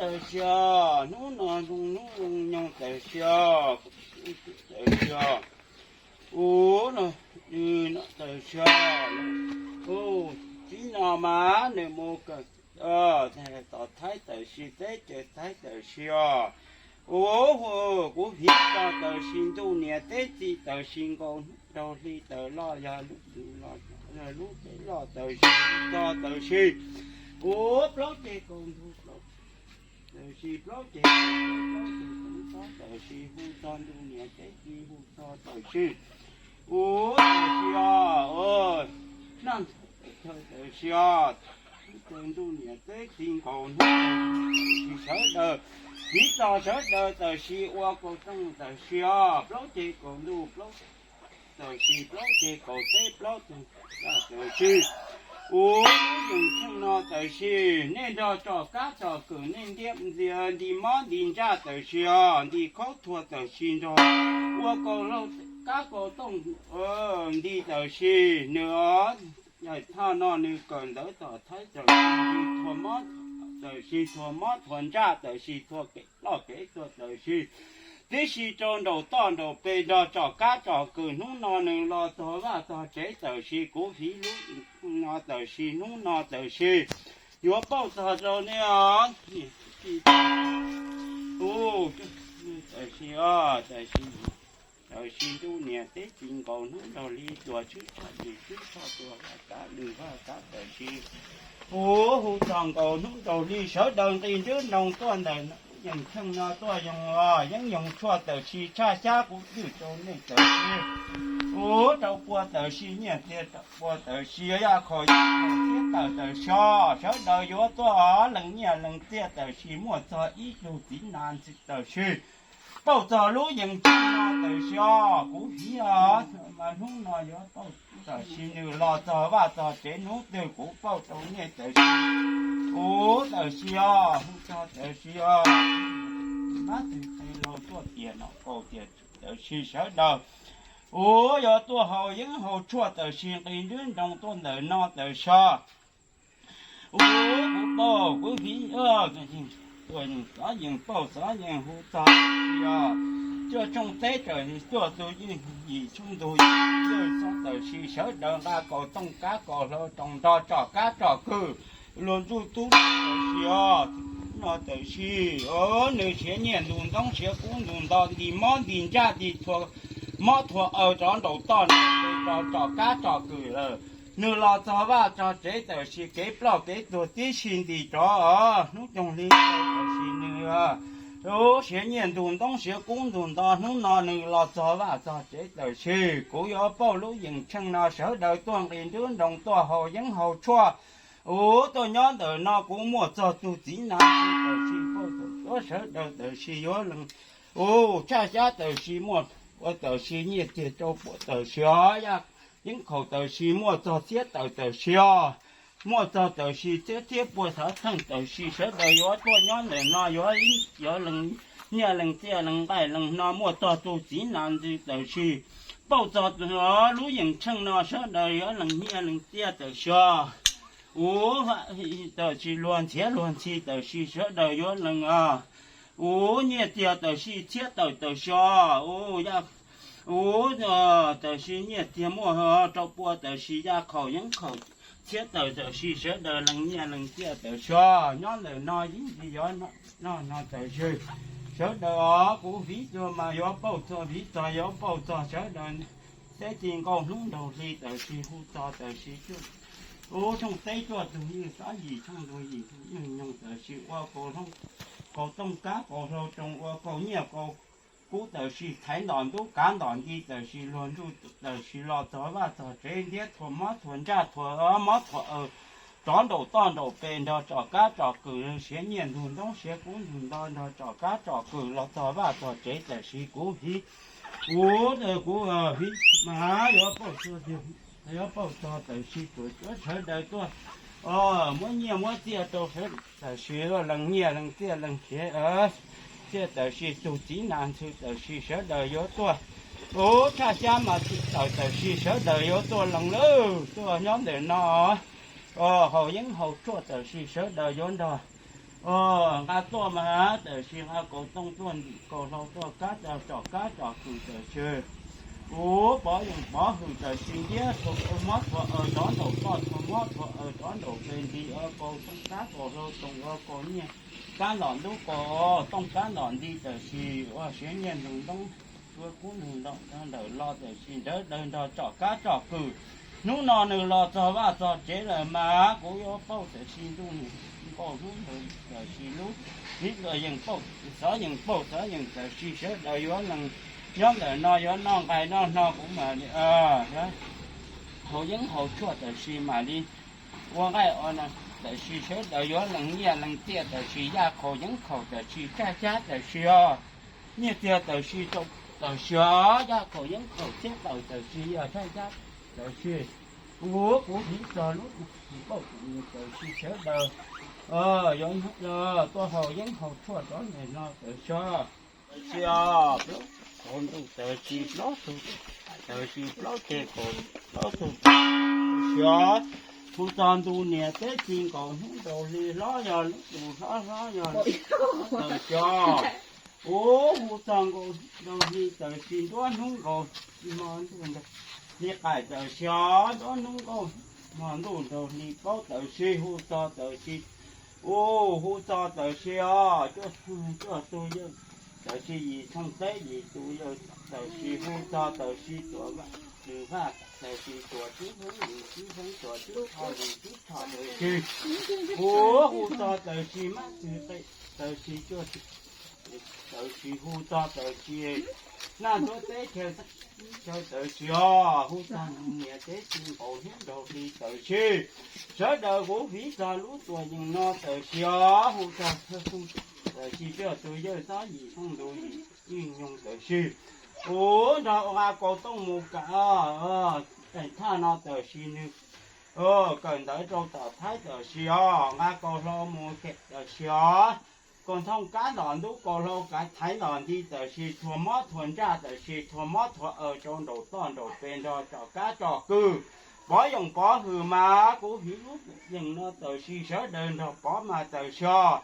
Tawm sis os, hnub no zoo hnub zoo nyoog tawm sis os, tawm sis os, ub no, no tawm sis os, ub, tib no mas nws mus kawm tom Thaib tawm sis, teb chaws Thaib tawm sis os. Ub, kuv hiv txog tawm sis ntuj niam teb txiv tawm sis nkaus hnub nkaus hli tawm los yog lub, lub teb los tawm sis, txog tawm sis, ub, plaub ceg kaus ntug, tawm sis plaub ceg, plaub ceg kaus ntug, tawm sis hu txog ntuj niam teb txiv, hu txog tawm sis, ub, tawm sis os, naj, tawm sis os, tawm ntuj niam teb txiv nkaus hnub, tawm sis sawv daws, hiv txog sawv daws tawm sis ua kaus tooj tawm sis os, plaub ceg kaus ntug, plaub, tawm sis plaub ceg kaus teb, plaub tug, tawm sis, ub, yeem tsheej no tawm sis nej nrog tsom kab tsom kwm, nej nti mob nti ntsaj tawm sis os, nti khaub thuas tawm sis nrog ua kaus hlau kab kaus tooj nti tawm sis nws os. Yawg Thoj no nws kawm ntawv tom Thaib tawm sis, thua mob, tawm sis thua mob thua ntsaj tawm sis, thua kev ploj kev tuag tawm sis, tib si rau nraum toj nraum pes nrog tsom kab tsom kwm. Hnub no nws los txog vaj txog tsev tawm sis, kuv hiv lub no tawm sis, hnub no tawm sis yuav pauj txog rau nej os. Ub, tawm sis os, tawm sis, tawm sis ntuj niam teb txiv nkaus hnub nraug hli tuag, swb tshaj lwm swb tshaj tuag, vaj kav lwm vaj kav tawm sis, ub, hu txog nkaus hnub nraug hli sawv daws nqis nruab nroo tuaj ntawm yeem tsheej no tuaj yoo, yeeb yoo tshuaj tawm sis tshaj xyab kuv twj rau nej tawm sis, ub, rau pua tawm sis nyiaj txiag rau pua tawm sis, yaj khaum yaj khaum txiab tawm tawm sis, sawv daws yuav tuaj lees nyiaj lees txiaj tawm sis, muaj txog ib tug txiv nas ntxwv tawm sis, pauj txog lub yeem tsheej no tawm sis os. Kuv hiv os, mas hnub no yuav pauj tawm sis nws los txog vaj txog tsev, hnub twg kuv pauj rau nej tawm sis, ub, tawm sis os, hu txog tawm sis os, mab txwv qe laug tuaj tias nom kaus tias tawm sis sawv daws, ub, yuav tuaj haus yeeb haus tshuaj tawm sis nqis nruab nroo tuaj ntawm no tawm sis. Ub, kuv pauj, kuv hiv, tuaj yeem xov yeem pauj xov yeem hu txog tawm sis os. Cuaj tshooj teb tawm sis, cuaj tug yim tshooj ntug, yim txhob tawm sis, sawv daws nqa kaus tooj kab kaus hlau roos nrog tsom kab tsom kwm, luag ntsuj tub tawm sis os. No tawm sis, nws siav nyiaj ntug ntoob siav kub ntug nto, nti mob nti ntsaj nti thua mob thua aws rov nraum toj nraum pes rov tsom kab tsom kwm lawm. Nws los txog vaj txog tsev tawm sis, kev ploj kev tuag tib si nti rov os. Hnub nyoog hli tawm sis nws siav nyiaj ntug ntoob siav kub ntug nto, hnub no nws los txog vaj txog tsev tawm sis, kuv yuav pauj lub yeem tsheej no sawv daws tuaj nqis nruab nroos tuaj haus yeeb haus tshuaj. Ub, tuaj nyob ntawm no kuv muaj txog tug txiv nas ntxwv tawm sis pauj tawm tuab sawv daws tawm sis yuav lees, ub, tshaj xyab tawm sis muaj ua tawm sis nyiaj txiag rau pua tawm sis os, yaj yeeb khaum tawm sis muaj txog txhiab tawm tawm sis os. Muaj txog tawm sis txhiab txhiab pua xov txheej tawm sis, sawv daws yuav tuaj nyob ntawm no yuav, yuav lees nyiaj lees txiaj lees nqaij lees no, muaj txog tug txiv nas ntxwv tawm sis pauj txog lub yeem tsheej no sawv daws yuav lees nyiaj lees txiaj tawm sis os. Ub, tawm sis luag ntxhiav luag ntxhi tawm sis sawv daws yuav lees os. Ub, nyiaj txiag tawm sis txhiab tawm tawm sis os. Ub, ub, tawm sis nyiaj txiag muaj rau pua tawm sis, yaj khaum yeeb khaum txhiab tawm tawm sis sawv daws lees nyiaj lees txiaj tawm sis os. Nyob ntawm no yeej tsis yuav no no tawm sis, sawv daws os, kuv viv tuag mas yuav pauj txog, viv txog yuav pauj txog sawv daws. Teb tsis nkaus hnub nraug hli tawm sis hu txog tawm sis cuaj, ub, tshooj teb cuaj tug ywg xob, yim tshooj ntug yim tug ywg nyoog tawm sis ua kaus tooj kab kaus hlau roos, ua kaus nyiaj kaus kub tawm sis thaiv ntom ntub kav ntom nti tawm sis luag ntsuj tawm sis los txog vaj txog tsev, ntiab thua mob thua ntsaj thua mob thua aws rov nraum toj nraum pes nrog tsom kab tsom kwm, siav nyiaj ntug ntoob siav kub ntug nto nrog tsom kab tsom kwm los txog vaj txog tsev tawm sis kuv hiv, kuv, kuv hiv mas yuav pauj, yuav pauj txog tawm sis tuam cuab sawv daws tuaj muab nyiaj muab txiaj rau sawv tawm sis, lees nyiaj lees txiaj lees siav txiaj tawm sis, tug txiv nas ntxhw tawm sis sawv daws yuav tuaj, ub, tshaj xyab mas txi tawm tawm sis sawv daws yuav tuaj lees lawm, tuaj nyob ntawm no haus yeeb haus tshuaj tawm sis sawv daws yuav nrog Nqa tuaj mas, tam sim nqa kaus tooj tuaj ntim kaus hlau tuaj kab tso, tsom kab tsom kws tam sim. Ua pov yoos pov hwm tam sim ntiab thua mob thua aws rov nraum toj, thua mob thua aws rov nraum pes nti, ua kaus tooj kab kaus hlau toom, ua kaus nyiaj kab ntom ntub, kaus tooj kab ntom nti tam sim, ua siav nyiaj nrug ntoob, ua kub nrug ntom rau ntawm los tam sim sawv daws nrog tsom kab tsom kws. Hnub no nws los txog vaj txog tsev lawm mas kuv yuav pauj tam sim ntuj nkaus hnub ntawd tam sim lub, ib yees pauj xov yees pauj xov yees tam sim sawv daws yuav lees nyob ntawm no yuav noj nqaij noj hno kuv mam li haus yeeb haus tshuaj tam sim mam li ua nqaij ua no tam sim sawv daws yuav lees nyiaj lees txiaj tam sim yaj khaus yeeb khaus tam sim tsaj xyab tam sim os. Nyiaj txiag tam sim rau tam sim os, yaj khaus yeeb khaus txhiab taws tam sim yog tsaj xyab tam sim. Ua kuv hiv txog lub pauj tam sim sawv daws yuav tuaj haus yeeb haus tshuaj rov ntawm no tam sim. Tam sim os, plaub tug ntuj tam sim plaub tug, tam sim plaub ceg kaum plaub tug tam sim os. Hu txog ntu niam teb tsis nkaus hnub nkaus hli hlob yog lub ntus hlob hlob yog tam sim os. Ua hu txog nkaus nkaus hli tam sim nruab hnub nkaus hmo ntuj nraug hli qaim tam sim os, nruab hnub nkaus hmo ntuj nraug hli paub tam sim hu txog tam sim. Ua hu txog tam sim os, cuaj tug yawg tam sim yim thooj teb yim tus yawg tam sim hu txog tam sim tuam vaj, lwm vaj tam sim tuam tsib hoob lwm tsib hoob tuam tsib tho lwm tsib tho tam sim. Ua hu txog tam sim mab txwv qe tam sim cuaj tug tam sim hu txog tam sim naj ntuab teb chaws, chaw tam sim os, hu txog niam teb tsis nkaus hnub nraug hli tam sim. Sawv daws kuv hiv txog lub tuam yees no tam sim os, hu txog tam sim cuaj tug yawg xob yim thooj ntu yim nyoog tam sim. Ua nrog nqa kaus tooj mus kam thaj no tam sim nws kawm ntawv rau tom Thaib tam sim os, nqa kaus hlau mus kem tam sim os. Kaus thooj kab ntom ntub kaus hlau kav thaiv ntom nti tam sim, thua mob thua ntsaj tam sim, thua mob thua aws rau nraum toj nraum pes nrog tsom kab tsom kws. Pov yoos pov hwm mas kuv hiv lub yees no tam sim sawv daws nrog pov mas tam sim os.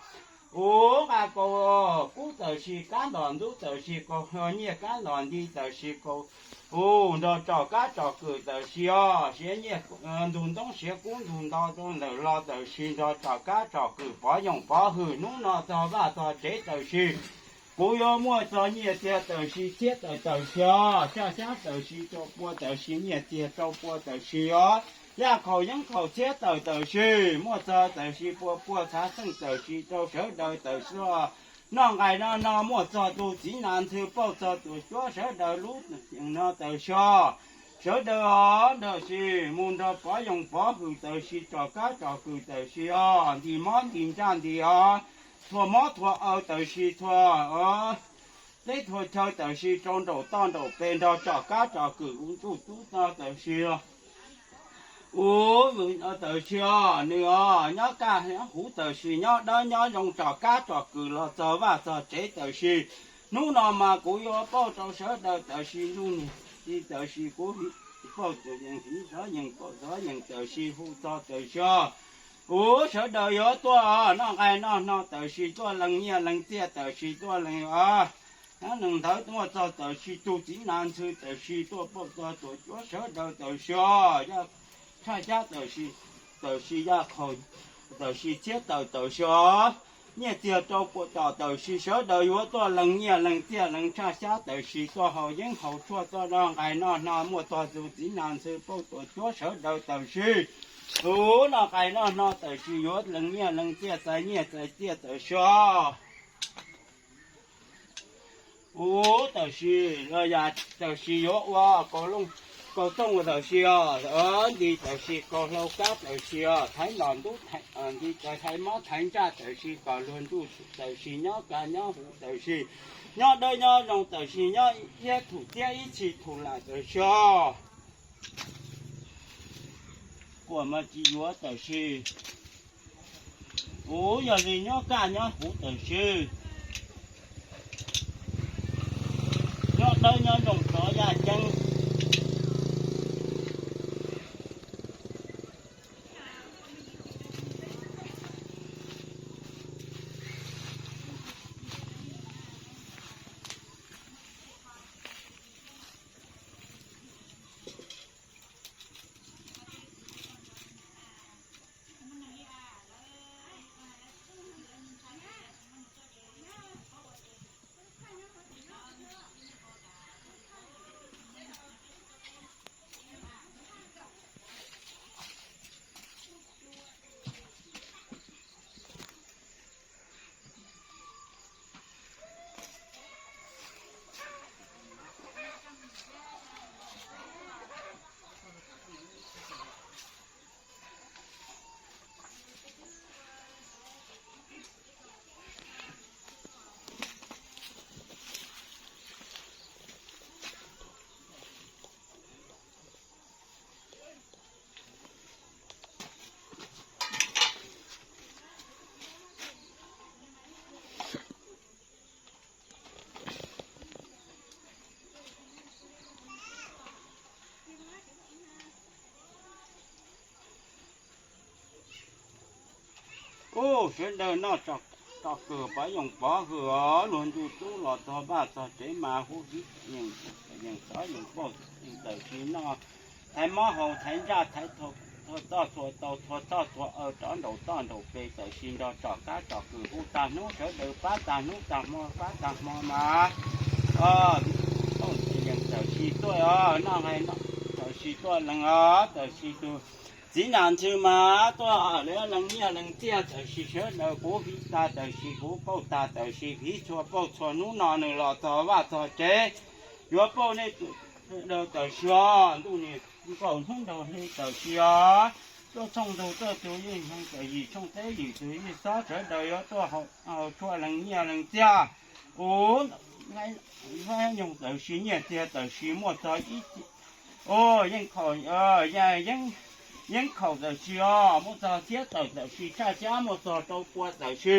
Ua nqa kaus kub tam sim kab ntom ntub tam sim, kaus hlau nyiaj kab ntom nti tam sim, kaus hu nrog tsom kab tsom kws tam sim os, siav nyiaj ntug ntoob siav kub ntug nto rau ntawm los tam sim nrog tsom kab tsom kws pov yoos pov hwm hnub no txog vaj txog tsev tam sim. Kuv yuav muaj txog nyiaj txiag tam sim txhiab taws tam sim os, tsaj xyab tam sim rau pua tam sim nyiaj txiag rau pua tam sim os, yaj khaus yeeb khaus txhiab taws tam sim muaj txog tam sim pua pua txhav xeej tam sim rau sawv daws tam sim os. Noj nqaij noj hno muaj txog tus txiv nas ntxhw pauj txog tuam cuab sawv daws lub yees no tam sim os. Sawv daws os, nrog sim mus nrog pov yoos pov hwm tam sim tsom kab tsom kws tam sim os, nti mob nti ntsaj nti os, thua mob thua aws tam sim thua os, teb thua chaw tam sim rau nraum toj nraum pes nrog tsom kab tsom kws kuv ntsuj tub no tam sim os. Ua tam sim os, nws os nyob kaj nyob huv tam sim, nyob dawb nyob zoo tsom kab tsom kws los txog vaj txog tsev tam sim. Hnub no mas kuv yuav pauj rau sawv daws tam sim ntuj nti tam sim kuv pauj tus yees hiv xov yees pauj xov yees tam sim hu txog tam sim os. Ua sawv daws yuav tuaj noj nqaij noj hno tam sim, tuaj lees nyiaj lees txiaj tam sim, tuaj lees os, nyob nees ntawd tuaj txog tam sim tus txiv nas ntxhw tam sim, tuaj pauj txog tuam cuab sawv daws tam sim os, yaj tshaj xyab tam sim, tam sim yaj khaus tam sim txhiab taws tam sim os. Nyiaj txiag rau pua tom tam sim sawv daws yuav tuaj lees nyiaj lees txiaj lees tshaj xyab tam sim, tuaj haus yeeb haus tshuaj tuaj noj nqaij noj hno muaj txog tus txiv nas ntxhw pauj tuam cuab sawv daws tam sim. Ua noj nqaij noj hno tam sim yuav lees nyiaj lees txiaj txais nyiaj txais txiaj tam sim os. Ua tam sim los yam tam sim yuav ua kaus tooj tam sim os, nti tam sim kaus hlau kab tam sim os, thaiv ntom ntub nti thaiv mob thaiv ntsaj tam sim, kom luag ntuj tam sim, nyob kaj nyob huv tam sim, nyob dawb nyob zoo tam sim, nyob iab thum txiab ib txhis thum lam tam sim os. Kuam mas tsis yuav tam sim. Ua yog li nyob kaj nyob huv tam sim, nyob dawb nyob zoo rov yaj ceeb. Ub, sawv daws noj tso, tso kws pov yoos pov hwm os, luag ntuj tub los txog vaj txog tsev mas huv hiv yees xov yees pauj yees tawm si noj thaiv mob haus thaiv ntsaj thaiv thua txoj thua tau thua txoj thua aw rov nraum toj nraum pes tawm si nrog tsom kab tsom kws ub tag hnub sawv daws pab tag hnub tag hmo pab tag hmo mas tawm si tuaj os, noj hais tawm si tuaj lees os, tawm si tus txiv nam ntxwg mas tuaj lees nyiaj lees txiaj tawm si sawv daws kuv hiv tag tawm si kuv pauj tag tawm si hiv txhua pauj txhua hnub no nws los txog vaj txog tsev yuav pauj nej sawv daws tawm si os, ntuj nim nkaus hnub nraug hli tawm si os, tuaj tshooj ntug tuaj tug yeej hee tawm yim tshooj teb yim tug yeej xob sawv daws yuav tuaj haus tshuaj lees nyiaj lees txiaj. Ub, nyoog tawm si nyiaj txiag tawm si muaj txog ib, yeej khaum, yeeb khaum tawm si os, muaj txog txhiab tawm tawm si tshaj xyab muaj txog rau pua tawm si,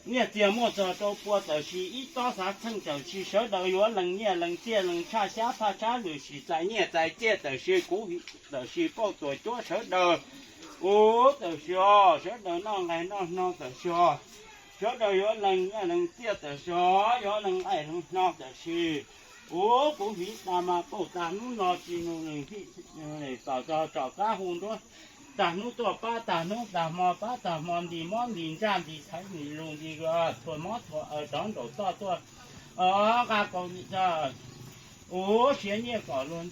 nyiaj txiag muaj txog rau pua tawm si ib tob xav txheej tawm si sawv daws yuav lees nyiaj lees txiaj lees tshaj xyab phaj tshab lwm sim txais nyiaj txais txiaj tawm si kuv tawm si pauj tuam cuab sawv daws. Ub, tawm si os, sawv daws noj nqaij noj hno tawm si os, sawv daws yuav lees nyiaj lees txiaj tawm si os, yuav lees nqaij lees hno tawm si. Ub, kuv hiv tas mas pauj tag hnub no tsis nug lees txom txog tsom kab hu nruab tag hnub tuaj pab tag hnub tag hmo pab tag hmo nti mob nti ntsaj nti thaiv nti lus nti txhua mob txhua aw rov nraum toj tuaj nqa kaus ub siav nyiaj kom luag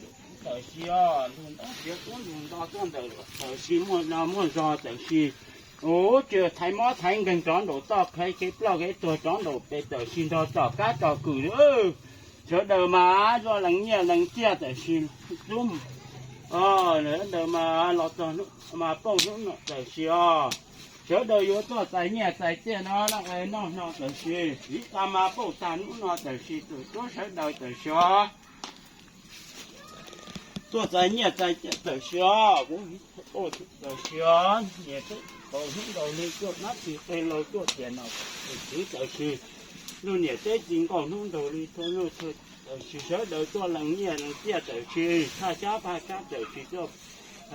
tawm si os, nug ntaub siav kub nug nto tuaj ntawm tawm si muaj no muaj zog tawm si. Ub, tsis thaiv mob thaiv nkeeg rov nraum toj qheb kev ploj kev tuag rov nraum pes tawm si nrog tsom kab tsom kws. Sawv daws mas yuav lees nyiaj lees txiaj tawm si, ub, sawv daws mas los txog mas pauj hnub no tawm si os. Sawv daws yuav tuaj txais nyiaj txais txiaj no noj hno tawm si, hiv tas mas pauj tag hnub no tawm si tuam cuab sawv daws tawm si os. Tuaj txais nyiaj txais txiaj tawm si os, kuv tawm si os, niam teb kaus hnub nkaus li tuaj nab tsis qe laus tuaj tiam no txiv tawm si, lub niam teb tsis nkaus hnub nraug li txhua nuj txhua tawm si sawv daws tuaj lees nyiaj lees txiaj tawm si, tshaj xyab phaj tshab tawm si tuaj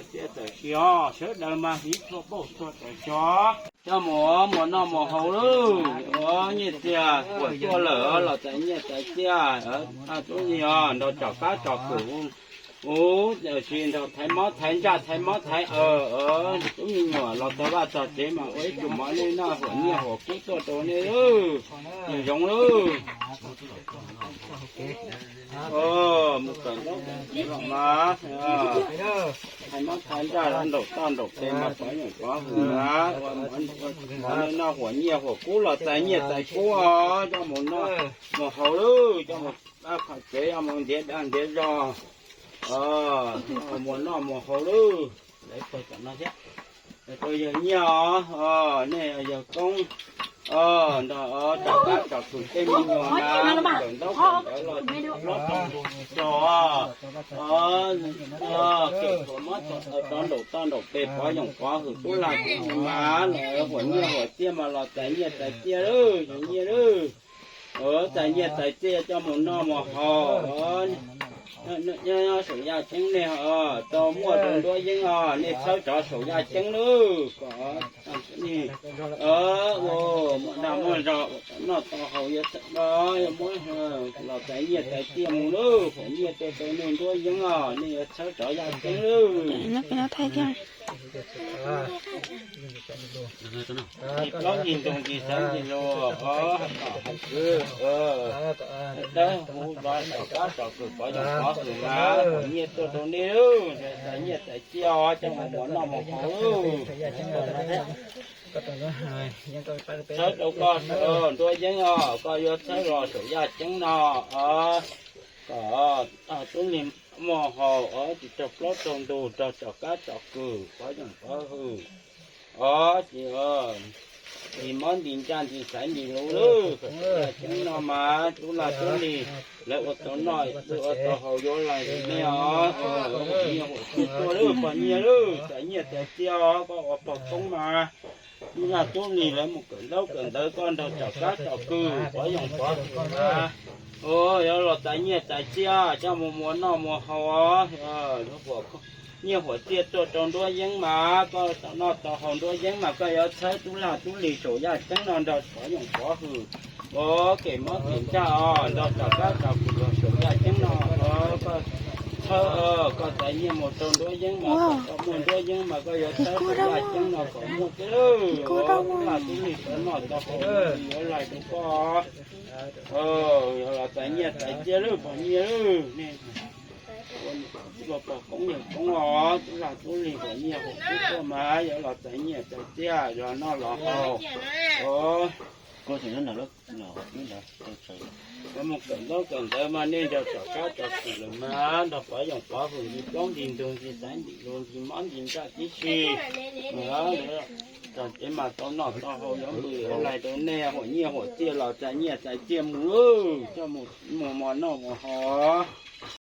txiaj tawm si os, sawv daws mas hiv txhua pauj txhua tawm si os. Coj mus muas noj muas haus lauj, nyiaj txiag kuam tuaj lawm los txais nyiaj txais txiaj, tub nig os nrog tsom kab tsom kws ub tawm si nrog thaiv mob thaiv ntsaj thaiv mob thaiv aw, tub me nyuam los txog vaj txog tsev mas ua ib tug mov nej noj huam nyiaj huam kub tuaj rau nej lauj, nyiam zoov lauj. Mus kawm ntaub kawm ntawv los mas thaiv mob thaiv ntsaj nraum toj nraum pes mas pov yeem pov hwm mas ua mov nej noj huam nyiaj huam kub los txais nyiaj txais kub os, coj mus noj mus haus lauj, coj mus pab qhov tsev, coj mus ntiav dag ntiav zog, mus noj mus haus lauj. Rau yawg nyiaj os, nej yawg koob, nrog tsom kab tsom kws tej me nyuam mas kawm ntaub kawm ntawv los hlob rau ntug zog, kem txhua mob txhua aw rov nraum toj nraum pes pov yeem pov hwm tub lag tub nig mas los huam nyiaj huam txiaj mas los txais nyiaj txais txiaj lauj, yawg nyiaj lauj. Txais nyiaj txais txiaj coj mus noj mus haus, nyob saum yaj ceeb nej tau muaj rau nruab yeeb os, nej txhawb rov saum yaj ceeb lauj, kom muaj dag muaj zog noj tau haus, yog muab los txais nyiaj txais txiaj mus lauj, huam nyiaj tuaj rau nej nruab yeeb os, nej yuav txhawb rov yaj ceeb lauj. Ntsis plaub ntsis ntug ntsis xaiv ntsis lus, hais kwv, dawb huv zov tsom kab tsom kws pov yeem pov hwm mas huam nyiaj tuaj rau nej lauj, txais nyiaj txais txiaj os, coj mus muas noj mus haus lauj. Txhawb rau koj nruab yeeb os, koj yuav txhawb los saum yaj ceeb no os, kom tub lig muaj haus os, tsis raug plaub raug ntug, raug tsom kab tsom kws pov yeem pov hwm os, tsis nti mob nti ntsaj nti xaiv nti lus lauj. Saum yaj ceeb no mas tub lag tub lig lawv ua tau noj ua tau haus yuav lais nej os, huam nyiaj huam txiaj tuaj lauj, pog nyiaj lauj, txais nyiaj txais txiaj os, koj ua pog koob mas tub lag tub lig lawv mus kawm ntaub kawm ntawv koj nrog tsom kab tsom kws pov yeem pov hwm mas yuav los txais nyiaj txais txiaj coj mus muas noj muas haus os, huam Nyiaj huam txiaj tuaj rau nruab yeeb mas koj tau noj tau haus, nruab yeeb mas koj yuav txhawb tub lag tub lig saum yaj ceeb no nrog pov yoos pov hwm, ua kev mob kev ntsaj os, nrog rov qab rov qab saum yaj ceeb no. Koj txhawb, koj txais nyiaj mus rau nruab yeeb mas koj muaj nruab yeeb mas koj yuav txhawb saum yaj ceeb no kom muaj thiab lawm. Tub lag tub lig tau noj tau haus yuav laij rau koj. Yog los txais nyiaj txais txiaj lawm pog nyiaj lawm ne. Ua pog koob yawg koob os, tub lag tub lig kom nyiaj huam txiaj tuaj mas yuav los txais nyiaj txais txiaj los noj los haus. Yuav mus kawm ntaub kawm ntawv mas nej nrog rov qab rov hwm lawm mas nrog pov yoos pov hwm ntsis plaub ntsis ntug ntsis xaiv ntsis lus ntsis mob ntsis ntsaj tib si. Txog tsev mas tau noj tau haus yuav npws yuav laij rau nej, huam nyiaj huam txiaj los txais nyiaj txais txiaj mus, coj mus mos noj mos haus.